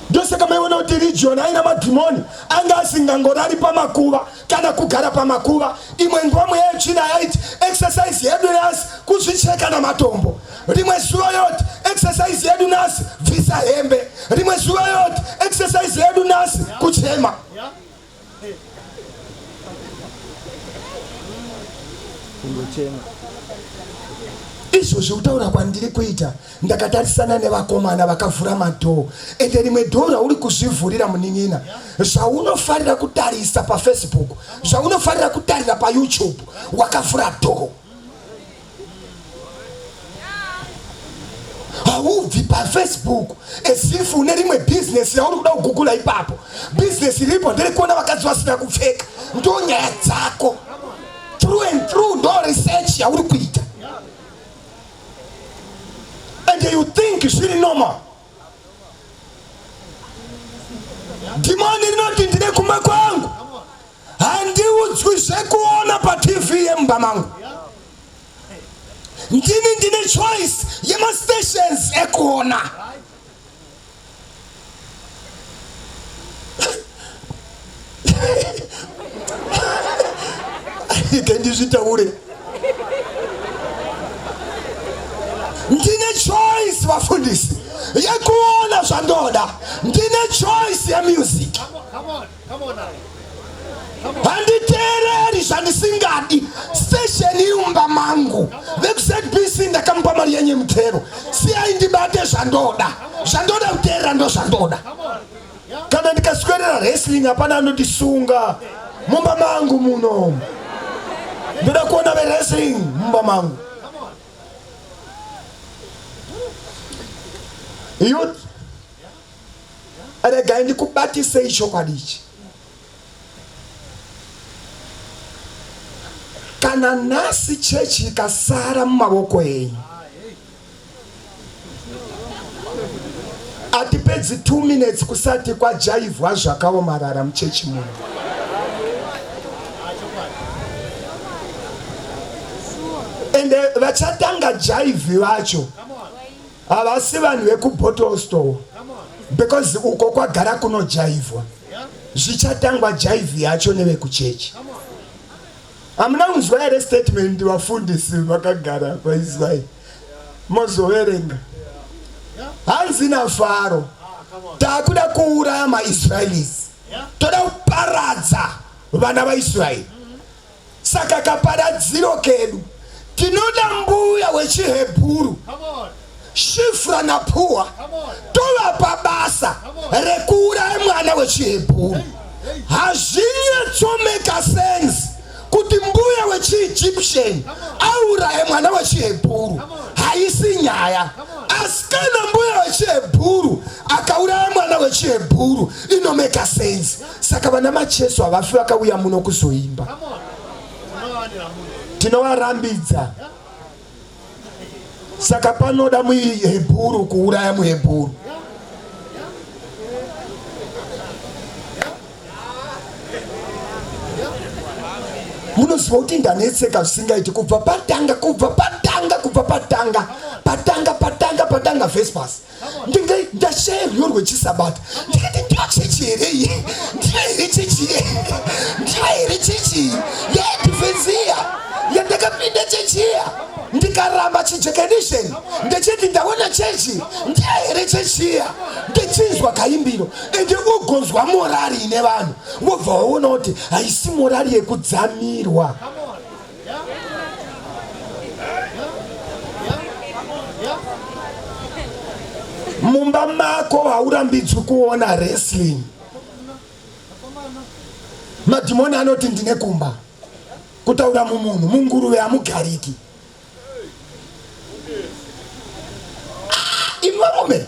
[SPEAKER 2] ndosaka maiona kuti region aina madhimoni anga asingangorari pamakuva kana kugara pamakuva imwe nguva mweya yetsvina yaiti exercise yedu nhasi kuzvicheka namatombo rimwe zuva yoti exercise yedu nhasi bvisa hembe rimwe zuva yoti exercise yedu nhasi kuchema
[SPEAKER 4] Kungochema.
[SPEAKER 2] Izvozvi kutaura kwandiri kuita ndakatarisana nevakomana vakavhura madhoo ende rimwe dhoo rauri kuzvivhurira munin'ina zvaunofarira kutarisa pafacebook zvaunofarira kutarira payoutube wakavhura dhoo haubvi pafacebook as if une rimwe bhizinesi rauri kuda kugugula ipapo bhizinesi riripo nderekuona vakadzi vasina kupfeka ndo nyaya dzako through and through ndo research yauri kuita and you think zviri normal dhimoni rinoti ndine kumba kwangu handiudzwi zvekuona patv yemumba mangu ndini ndine choice yemastations ekuona ike ndizvitaure ndine choice vafundisi yekuona zvandoda ndine choice yemusic handiteereri zvandisingadi station iri mumba mangu vekuzbc ndakamupa mari yenyu yemutero siyai ndibate zvandoda zvandoda kuteerera ndo zvandoda kana ndikaswerera wrestling hapana anondisunga mumba mangu muno ndoda kuona vewrestling mumba mangu youth Regai ndikubatisei chokwadi ichi. Kana nhasi chechi ikasara mumavoko enyu, hatipedzi 2 minutes kusati kwajaivhwa zvakaomarara muchechi muno. Ende vachatanga jaivhi vacho havasi vanhu vekubottle store because uko kwagara kunojaivhwa. Zvichatangwa jaivhi yacho nevekuchechi. Hamuna kunzwa here statement vafundisi vakagara paizwai mozoverenga hanzi naFaro takuda kuuraya maIsraelis toda kuparadza vana vaIsraeri saka kaparadziro kedu tinoda mbuya wechihebhuru Shifra naPua tovapa basa rekuuraya mwana wechihebhuru. Hazvinyatsomeka sense kuti mbuya wechiEgyptian auraye mwana wechihebhuru, haisi nyaya. Asi kana mbuya wechihebhuru akauraya mwana wechihebhuru inomeka sense. Saka vana Macheso havafi vakauya muno kuzoimba, tinovarambidza. Saka panoda muhebhuru kuuraya muhebhuru. Munoziva kuti ndanetseka zvisingaiti kubva patanga kubva patanga kubva patanga patanga patanga patanga vespas ndinge ndashaya rwiyo rwechisabata ndikati ndiyo chechi here iyi ndiyo here chechi ndiyo here chechi yeadvenziya yandakapinda chechi iya ndikaramba chijekenisheni ndechiti ndaona chechi ndiyo here chechi iya ndichinzwa kaimbiro ende ugonzwa morari ine vanhu wobva waona kuti haisi morari yekudzamirwa. Mumba mako haurambidzwi kuona wrestling. Madhimoni anoti ndine kumba. Kutaura mumunhu, munguruve hamugariki. Ah, imi varume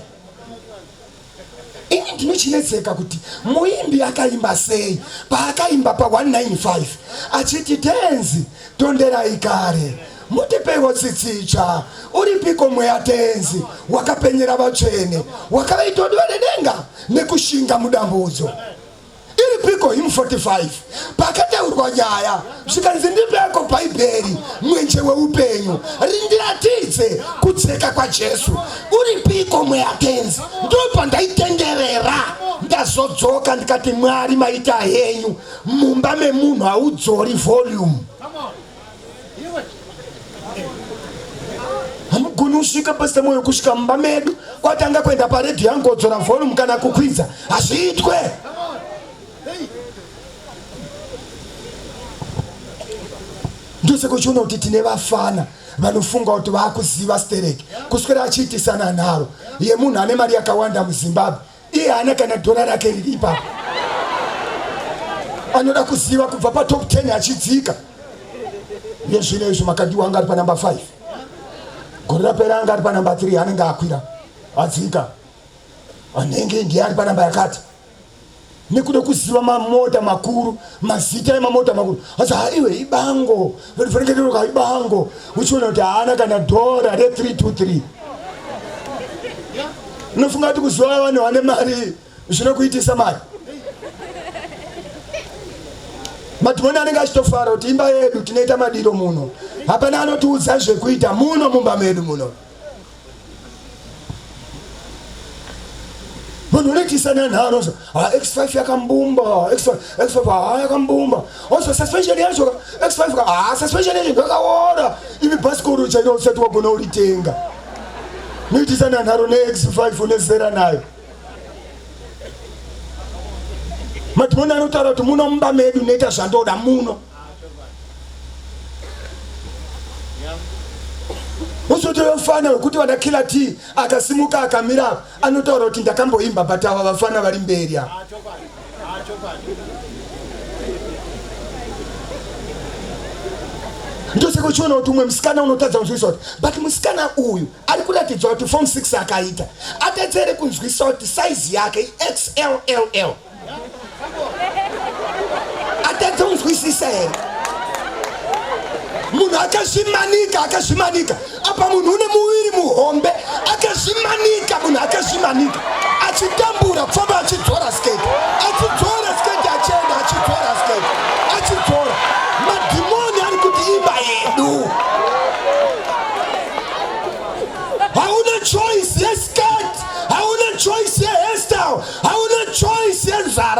[SPEAKER 2] Ini ndinochinetseka kuti muimbi akaimba sei paakaimba pa 195 achiti tenzi tonderai kare mutipeiwo tsitsi itsva uripiko mweya tenzi wakapenyera vatsvene wakavaita kuti vade denga nekushinga mudambudzo Iripiko hymn 45 pakataurwa nyaya zvikanzi ndipeko bhaibheri mwenje weupenyu rindiratidze kudzeka kwaJesu uripiko mweya tenzi ndopandaitenderera ndazodzoka ndikati Mwari maita henyu mumba memunhu haudzori volume hamugoni kusvika pasita moyo kusvika mumba medu kwatanga kuenda paredhiyo yangu kodzora volume kana kukwidza hazviitwe ndosaka uchiona kuti tine vafana vanofunga kuti vakuziva stereki kuswera achiitisana nharo yemunhu ane mari yakawanda muzimbabwe iye haana kana dhora rake riri ipapo anoda kuziva kubva patop 10 achidzika yezvino izvo makandiwa anga ari panumber 5 gore rapera anga ari panumber 3 anenge akwira adzika anenge ndiye ari panamba yakati nekuda kuziva mamota makuru mazita emamota makuru asi haiwe ibango vanofaniketeroka ibango uchiona kuti haana kana dhora re 323 unofunga kuti kuziva vanhu vane mari zvinokuitisa mari madhimoni anenge achitofara kuti imba yedu tinoita madiro muno hapana anotiudza zvekuita muno mumba medu muno Munhu unoitisana nharo so ah, X5 yakambumba X5 X5 ah, yakambumba also suspension yacho ka X5 ka ah, suspension yacho yakaora imi bhasikoro chairo usati wagona uritenga unoitisana nharo ne X5 une zera nayo madhimoni anotaura kuti muno mumba medu noita zvandoda muno Uzotoyo mfana wekuti vana Killer T akasimuka akamira apa anotaura kuti ndakamboimba but ava vafana vari mberi apa. Ndosaka uchiona kuti umwe musikana unotadza kunzwisisa kuti but musikana uyu ari kuratidza kuti form 6 akaita atadza here kunzwisisa kuti size yake XLLL. Atadza kunzwisisa here? Munhu akazvimanika, akazvimanika. Apa munhu une muviri muhombe, akazvimanika, munhu akazvimanika. Achitambura kufamba achidzora sketi. Achidzora sketi achienda, achidzora sketi. Achidzora. Madhimoni ari kuti imba yedu.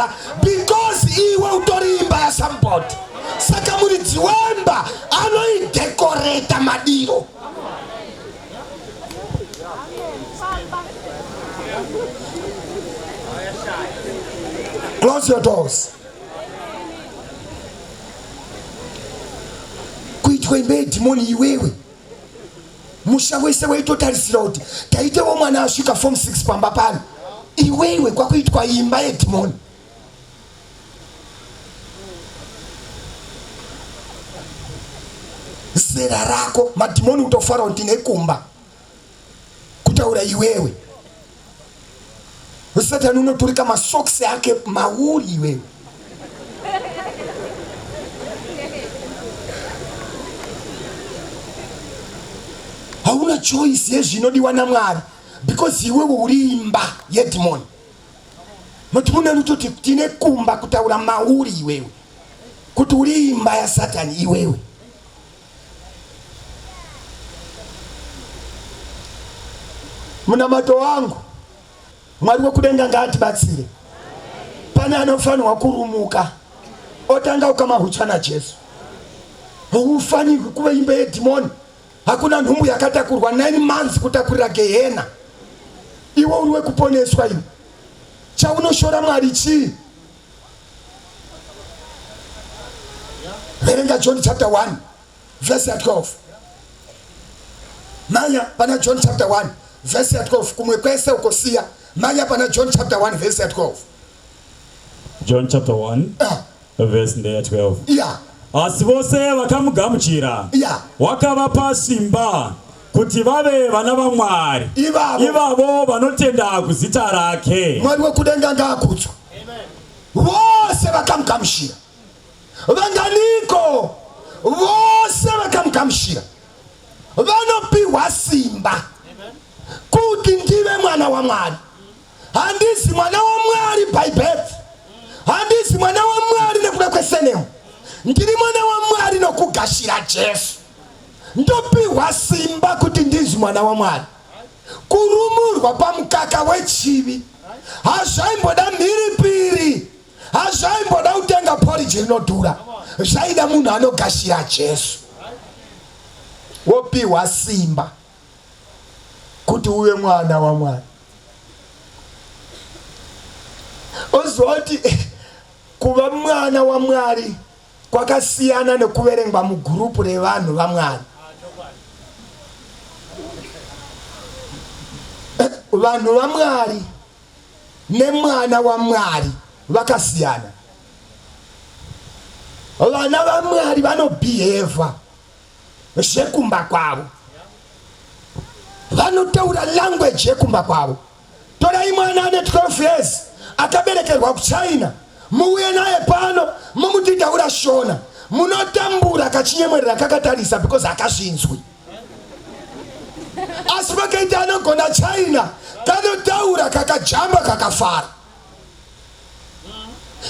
[SPEAKER 2] kugara because iwe utori imba yasambody saka muridzi wemba anoidhekoreta madiro. Close your doors. Kuitwa imba yedhimoni iwewe. Musha wese waitotarisira kuti taitewo mwana asvika form 6 pamba pano. Iwewe kwakuitwa imba yedhimoni. Zera rako madhimoni kutofara kuti ndine kumba. Kutaura iwewe. Satani unoturika masocks ake mauri iwewe. Hauna choice yezvinodiwa naMwari because iwewe uri imba yedhimoni. Madhimoni anototi tine kumba kutaura mauri iwewe kuti uri imba yaSatani iwewe. Munamato wangu Mwari wekudenga ngaatibatsire. Pane anofanirwa kurumuka otanga ukama hutsva naJesu. Haufanirwi kuve imba yedhimoni. Hakuna nhumbu yakatakurwa 9 months kutakurira gehena. Iwe uri wekuponeswa iwe. Chaunoshora Mwari chii? Verenga John chapter 1 verse ya 12. Manya pana John chapter 1 verse ya 12 kumwe kwese ukosiya. Manya pana John chapter 1 verse ya 12.
[SPEAKER 3] John chapter 1 verse ndeya 12.
[SPEAKER 2] Yeah.
[SPEAKER 3] Asi vose vakamugamuchira
[SPEAKER 2] Yeah.
[SPEAKER 3] wakavapa simba kuti vave vana vaMwari,
[SPEAKER 2] Ivavo.
[SPEAKER 3] ivavo vanotenda kuzita rake.
[SPEAKER 2] Mwari wekudenga ngaakudzwe. Vose vakamugamuchira. Vanganiko? Vose vakamugamuchira vanopihwa simba kuti ndive mwana waMwari. Handizi mwana waMwari by birth, handizi mwana waMwari nekuda kwesenemu, ndiri mwana waMwari nokugashira Jesu. Ndopihwa simba kuti ndinzi mwana waMwari. Kurumurwa pamukaka wechivi hazvaimboda mhiripiri, hazvaimboda kutenga porridge rinodhura, zvaida munhu anogashira Jesu wopihwa simba kuti uve mwana waMwari. Oziva kuti kuva mwana waMwari kwakasiyana nekuverengwa mugurupu revanhu vaMwari. Vanhu vaMwari nemwana waMwari vakasiyana. Vana vaMwari vanobhihevha zvekumba kwavo, vanotaura language yekumba kwavo. Torai mwana ane 12 years akaberekerwa kuChina muuye naye pano momuti taura Shona, munotambura kachinyemwerera kakatarisa because hakazvinzwi. Asi pakaita anogona China kanotaura kakajamba kakafara.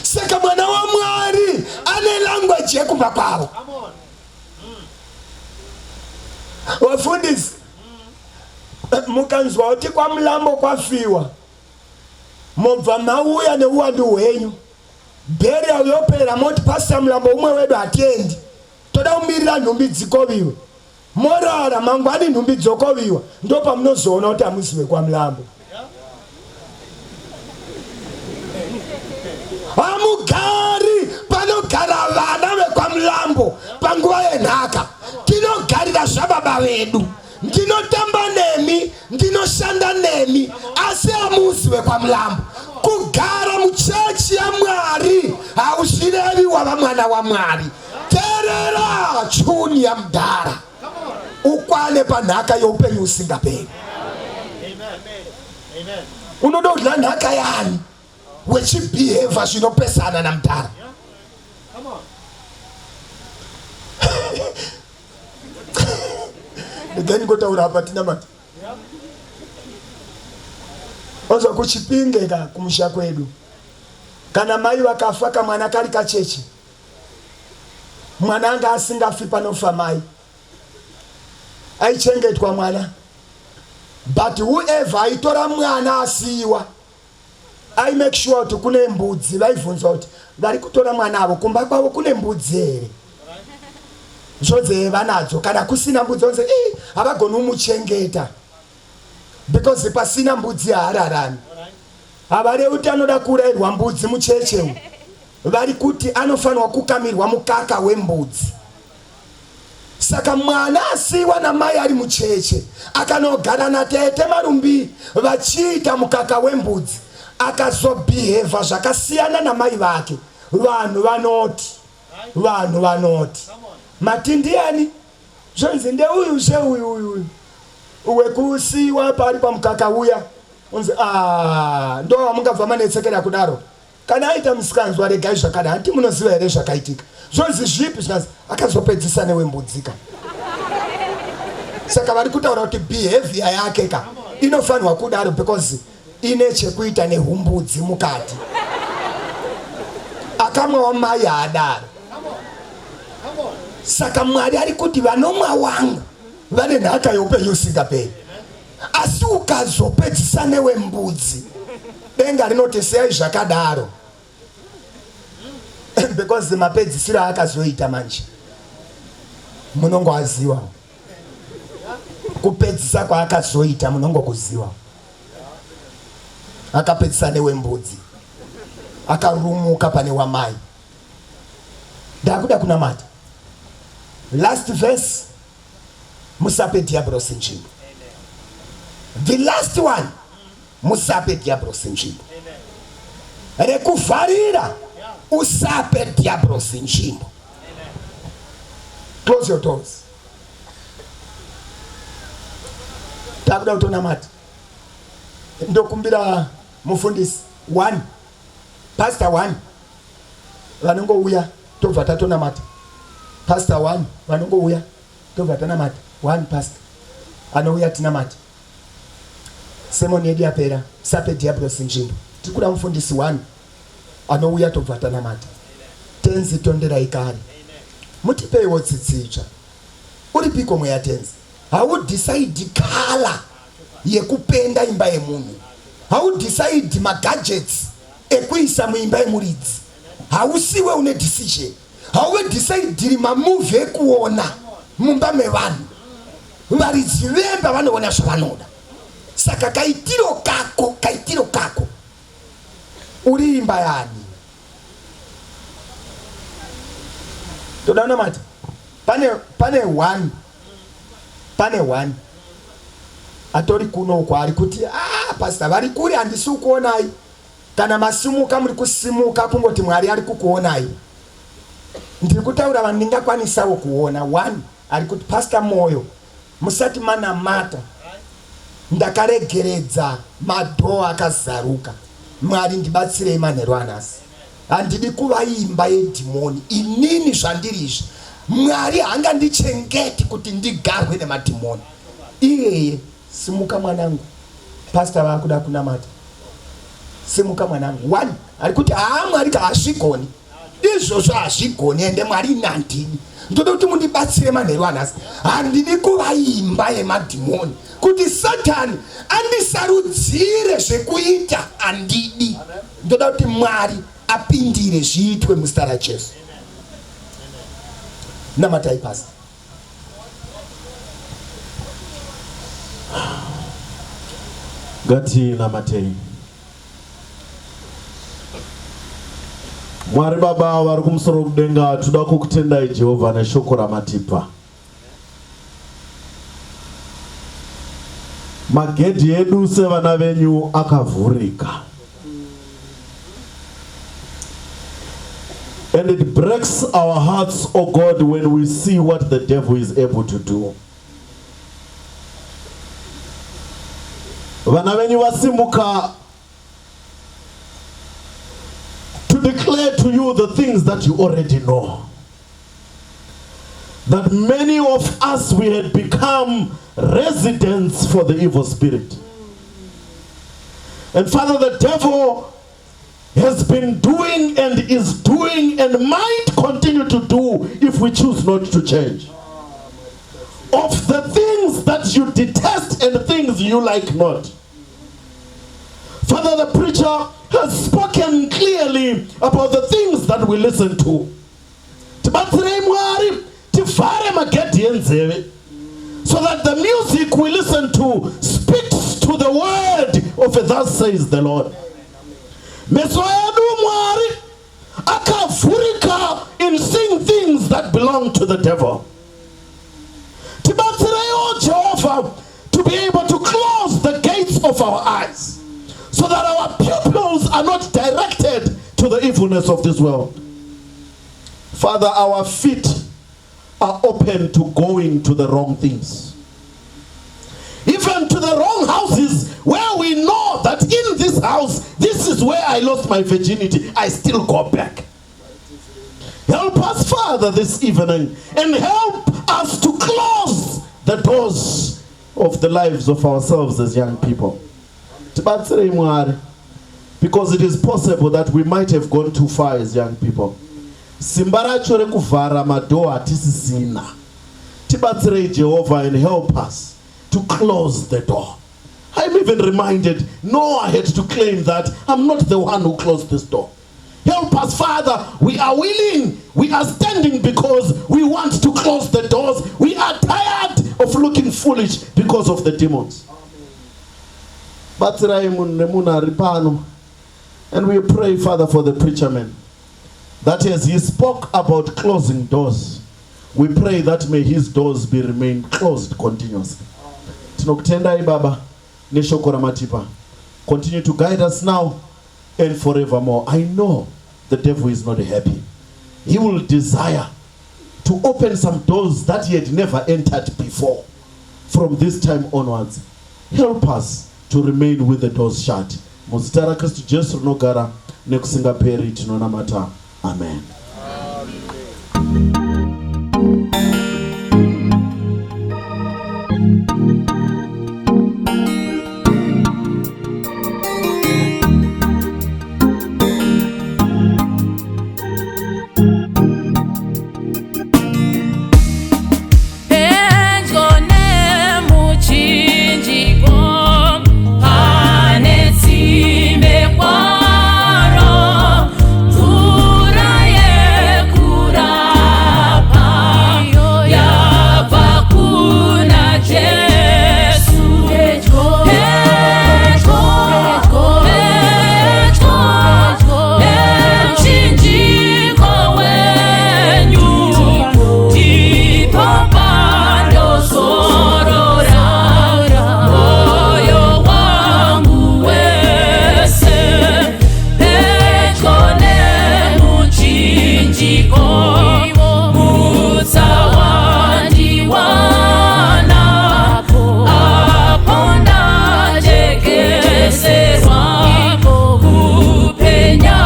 [SPEAKER 2] Saka mwana waMwari ane language yekumba kwavo. Vafundisi, mukanzwa kuti kwaMulambo kwafiwa, mobva mauya neuwandu hwenyu, burial yopera, moti Pastor Mulambo umwe wedu hatiendi, toda kumirira nhumbi dzikoviwe. Morara mangwani nhumbi dzokoviwa, ndopamunozoona kuti hamuzi vekwaMulambo. Hamugari panogara vana vekwaMulambo panguva yenhaka. Tinogarira zvababa vedu. Ndinotamba nemi, ndinoshanda nemi, asi hamuzi vekwaMulambo. Kugara muchechi yaMwari hauzvirevi wava mwana waMwari. Teerera chuni yamudhara ukwane panhaka youpenyu usingaperi. Unoda kudya nhaka yani wechibhihevha zvinopesana namudhara? Regai ndingotaura apa tinamate. Onzwa kuChipinge ka kumusha kwedu, kana mai vakafa kamwana kari kacheche, mwana anga asingafi panofa mai, aichengetwa mwana, but whoever aitora mwana asiiwa. Ai make sure kuti kune mbudzi vaibvunzwa kuti vari kutora mwana avo kumba kwavo kune mbudzi here zvonzi vanadzo kana kusina mbudzi onzi ii havagoni umuchengeta because pasina mbudzi haararami havarevi kuti anoda kuurayirwa mbudzi mucheche uyu vari kuti anofanirwa kukamirwa mukaka wembudzi Saka mwana asiiwa namai ari mucheche akanogara natete Marumbi vachiita mukaka wembudzi akazobhihevha zvakasiyana namai vake. Vanhu vanoti vanhu vanoti mati ndiani? Zvonzi ndeuyu zve uyu uyu uyu wekusiiwa paari pamukaka uya. Unzi ah ndo wamungabva manetsekera kudaro. Kana aita misikanzwa regai zvakadai hanti munoziva here zvakaitika zvonzi zvipi zvikanzi akazopedzisa newembudzika saka vari kutaura kuti behavior yake ka inofanirwa kudaro because ine chekuita nehumbudzi mukati akamwa wamai haadaro saka mwari ari kuti vanomwa wangu vane nhaka yeupenyu usingaperi asi ukazopedzisa newembudzi denga rinoti seyai zvakadaro because mapedzisiro aakazoita manje munongoaziwa kupedzisa kwaakazoita munongokuziwa akapedzisa newembudzi akarumuka pane wamai ndakuda kunamata last verse musape diabrosi nzvimbo the last one musape diabrosi nzvimbo rekuvharira usape diabrosi nzvimbo close your doors takuda kutonamata ndokumbira mufundisi one pastor one vanongouya tobva tatonamata pastor one vanongouya tobva tanamata one pastor anouya tinamata semoni yedu yapera sape diablos nzvimbo tiri kuda mufundisi one anouya tobva tanamata tenzi tonderai kare mutipeiwo tsitsi itsva uripiko mweya tenzi haudhisaidhi kala yekupenda imba yemunhu haudhisaidhi magadgets ekuisa muimba yemuridzi hausiwe une decision hauve dhisaidhiri mamovie ekuona mumba mevanhu varidzi vemba vanoona zvavanoda saka kaitiro kako kaitiro kako uri imba yani toda kunamata pane pane one pane one atori kuno uko ari kuti ah pastor vari kure handisi kukuonai Kana masimuka muri kusimuka kungoti Mwari ari kukuonai. Ndiri kutaura vandingakwanisawo kuona. One ari kuti Pastor Moyo musati manamata ndakaregeredza madoor akazaruka. Mwari ndibatsirei manheru anhasi. Handidi kuva imba yedhimoni inini zvandiri izvi. Mwari haangandichengeti kuti ndigarwe nemadhimoni. Iyeye Simuka mwanangu, pastor vakuda kunamata. Simuka mwanangu. One ari kuti haa Mwari ka hazvigoni izvozvo hazvigoni ende Mwari ini handidi. Ndoda kuti mundibatsire manheru anhasi. Handidi kuva imba yemadhimoni kuti Satani andisarudzire zvekuita handidi. Ndoda kuti Mwari apindire zviitwe muzita raJesu. Namatai pastor.
[SPEAKER 5] Ngatinamatei. Mwari Baba vari kumusoro kudenga, toda kukutendai Jehovha neshoko ramatipa. Magedhi edu sevana venyu akavhurika. And it breaks our hearts, oh God, when we see what the devil is able to do. Vana venyu vasimuka to declare to you the things that you already know. That many of us, we had become residents for the evil spirit. And Father, the devil has been doing and is doing and might continue to do if we choose not to change. Of the things that you detest and things you like not. Father, the preacher has spoken clearly about the things that we listen to. Tibatsirei Mwari tivhare magedhi enzeve so that the music we listen to speaks to the word of thus says the Lord. Meso edu Mwari akavhurika in seeing things that belong to the devil. Tibatsireiwo Jehovah to be able to close the gates of our eyes so that our pupils are not directed to the evilness of this world. Father, our feet are open to going to the wrong things. Even to the wrong houses where we know that in this house, this is where I lost my virginity, I still go back. Help us, Father, this evening, and help us to close the doors of the lives of ourselves as young people. Tibatsirei Mwari, because it is possible that we might have gone too far as young people. Simba racho rekuvhara madoor hatisisina. Tibatsirei Jehovah and help us to close the door. I'm even reminded Noah had to claim that I'm not the one who closed this door. Help us, Father. We are willing. We are standing because we want to close the doors. We are tired of looking foolish because of the demons. Batsirai munhu nemunhu ari pano. And we pray, Father, for the preacher man, that as he spoke about closing doors, we pray that may his doors be remain closed continuously. Tinokutendai Baba neshoko ramatipa. Continue to guide us now and forevermore. I know the devil is not happy. He will desire to open some doors that he had never entered before. From this time onwards, help us to remain with the doors shut. Muzita raKristu Jesu rinogara nekusingaperi tinonamata. Amen.
[SPEAKER 1] Pedyo nemuchinjiko pane tsime kwaro, mvura yekurapa yabva kuna Jesu. Pedyo, pedyo, pedyo nemuchinjiko wenyu, ndipo pandozorora moyo wangu wese. Pedyo nemuchinjiko mutsa wandiwana, apo ndajekeserwa kupenya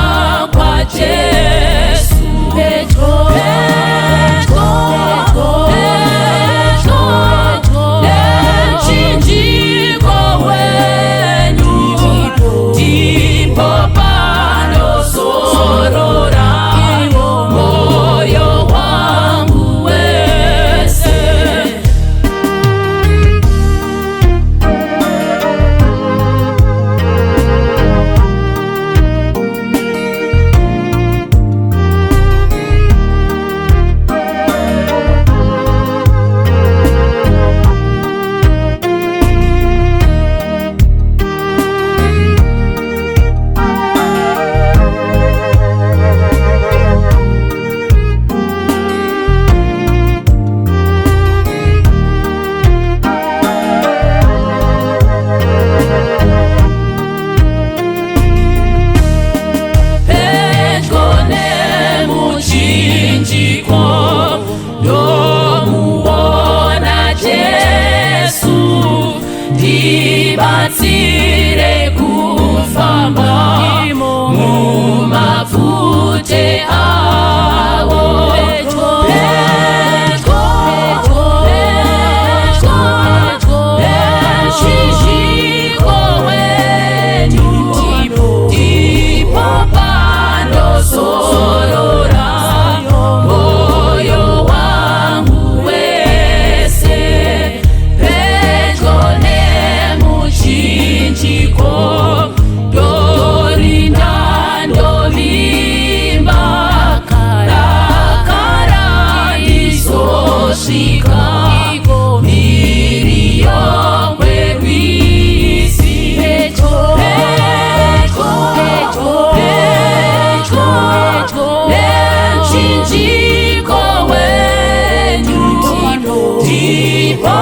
[SPEAKER 1] kwaJesu. Pedyo, pedyo, pedyo nemuchinjiko wenyu, ndipo pandozorora moyo. Kusvika iko mhiri yokwerwizi. Pedyo, pedyo, pedyo, pedyo, pedyo nemuchinjiko wenyu, ndipo.